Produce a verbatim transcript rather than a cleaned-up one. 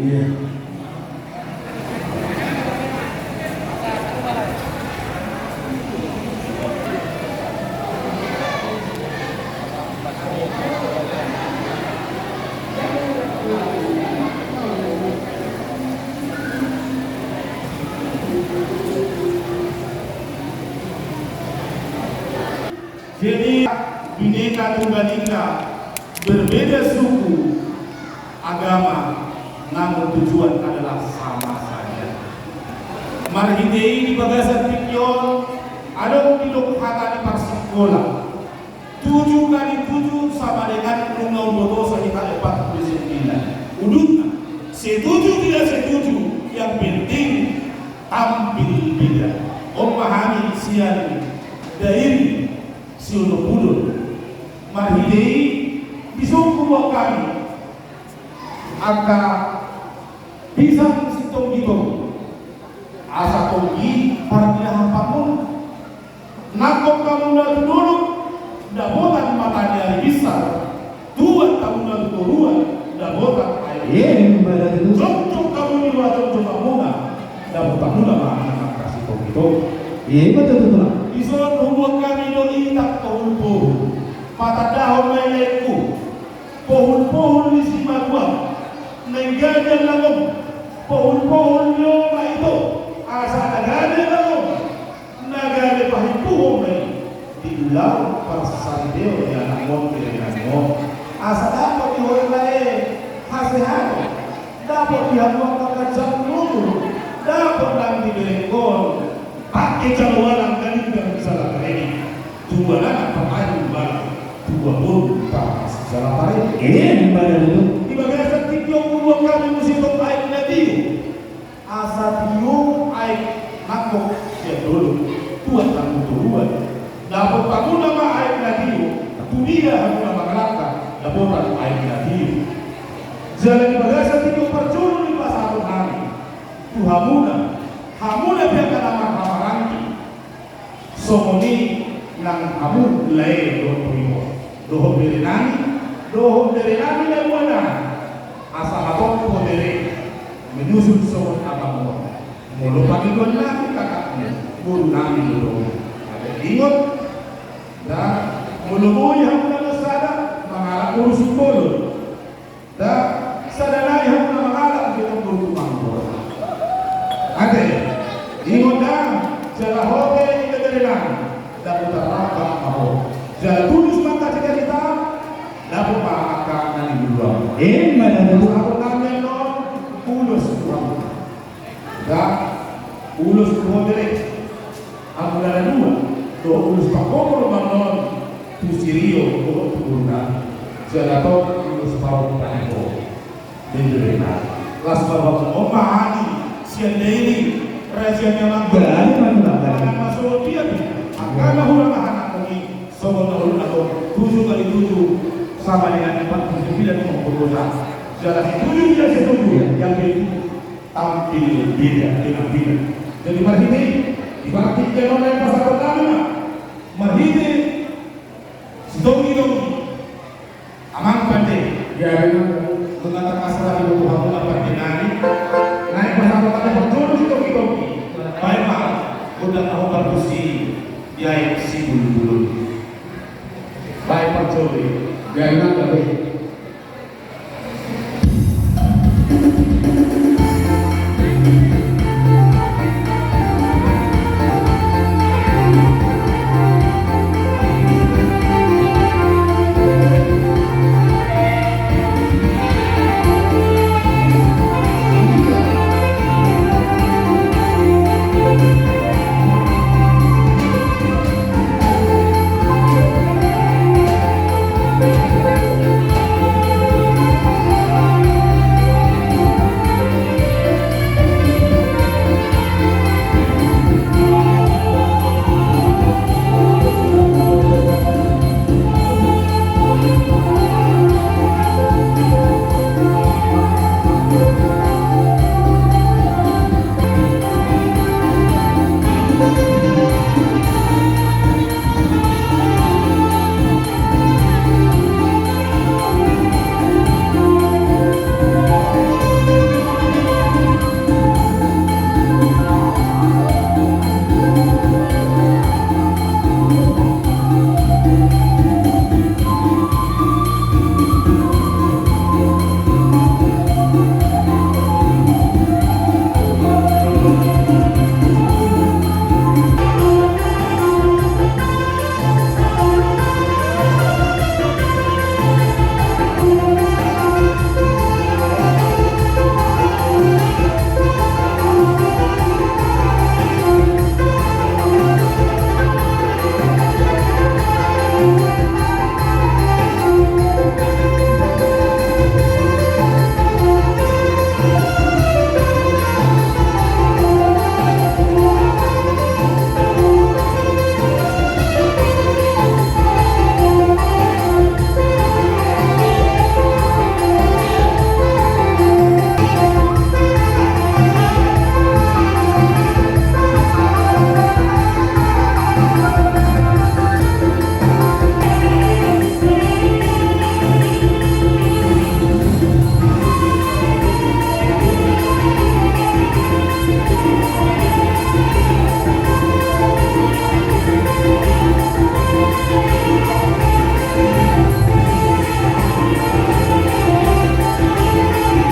Jadi, Bhinneka Tunggal Ika, berbeda suku, agama, namun tujuan adalah sama saja. Marhite i di bagasan tingki on, adong didok hata di parsikola. Tujuh kali tujuh sama dengan nunga umbotosa hita empat puluh sembilan. Udutna, setuju tidak setuju, yang penting tampil beda. On ma hami sian Dairi Siolopudon. Marhite i, dison huboan hami angka pisang sitonggitonggi. Asa tonggi pardiahapanmuna. Nangkok hamuna tu dolok, dapotan mata ni ari binsar. Tuat hamuna tu toruan, dapotan aek. Emma tutu. Jongjong hamu di luat jongjong hamuna, dapotan hamuna ma angka sitonggitonggi. Emma tutu. Dison huboan hami do itang pohulpohul. Patandahon ma i, laengku. Pohulpohul ni Simatua, naeng gabe langom, pohulpohul ni oma ito, asa na gabe langom, na gabe pahimpuhon ma i di ulaon parsaripeon ni anakmon, di rengan on. Asa dapot di ho lae hasehaton, dapot di hamu angka ganjang ni umur, dapot nang diberengkon pake jaloalang, ganjang jala kareni. Tua nana pamain bal, tua pun pamas jala pare. Emma tutu. Di bagasan tingki on huboan hami muse tong aek na tio. Asa tio aek nangkok sian dolok, tuat nang tu toruan. Dapotan hamuna ma aek na tio, tu dia hamuna mangalangka, dapotan aek na tio. Jala di bagasan tingki on parjolo dipasahaton hami tu hamuna, hamuna pe angka na marhahamaranggi. Songon i nang hamu lae dohot toruan, dohot berenami, dohot berenami na muanami. Asa hatop ho bere, menyusul songon amang on. Molo pangidoannami kakakmu, borunami do dong. Ate ingot, da, molo boi hamuna do sada mangalap boru Simbolon. Da, sada nai hamu na mangalap di tombol tumangkor. Ate, ingot da, jala hote i da berenami, da hutarrambak ma ho. Jala tulus ma angka cita-cita, dapot ma angka na niluluan. Emma tutu. Pasahaton nami annon, ulos tu hamu. Da, ulos tu ho bere. Hamu na dua, dohot ulos pangkompol ma annon tu si Rio dohot tu boruna. Jala tong ulos parompa ni ho. Bere na. Las ma roha, on ma hami sian Dairi, raja ni amang. Bere na. Manang na songon dia pe angka na hurang anak mungkin, songon na hurang anak tujuh kali tujuh sama dengan empat puluh sembilan, umbotosa. Jala setuju tidak setuju, yang penting tampil beda dengan beda. Jadi marhite i, di partingkian on na pasahaton nami ma, marhite sitonggitonggi, amang pande, ya, memang mengatakan serah di buku hamu na pande nami, naeng pasahaton nami parjolo sitonggitonggi. Baen ma gondang na hombar tusi, ya, si bulbul.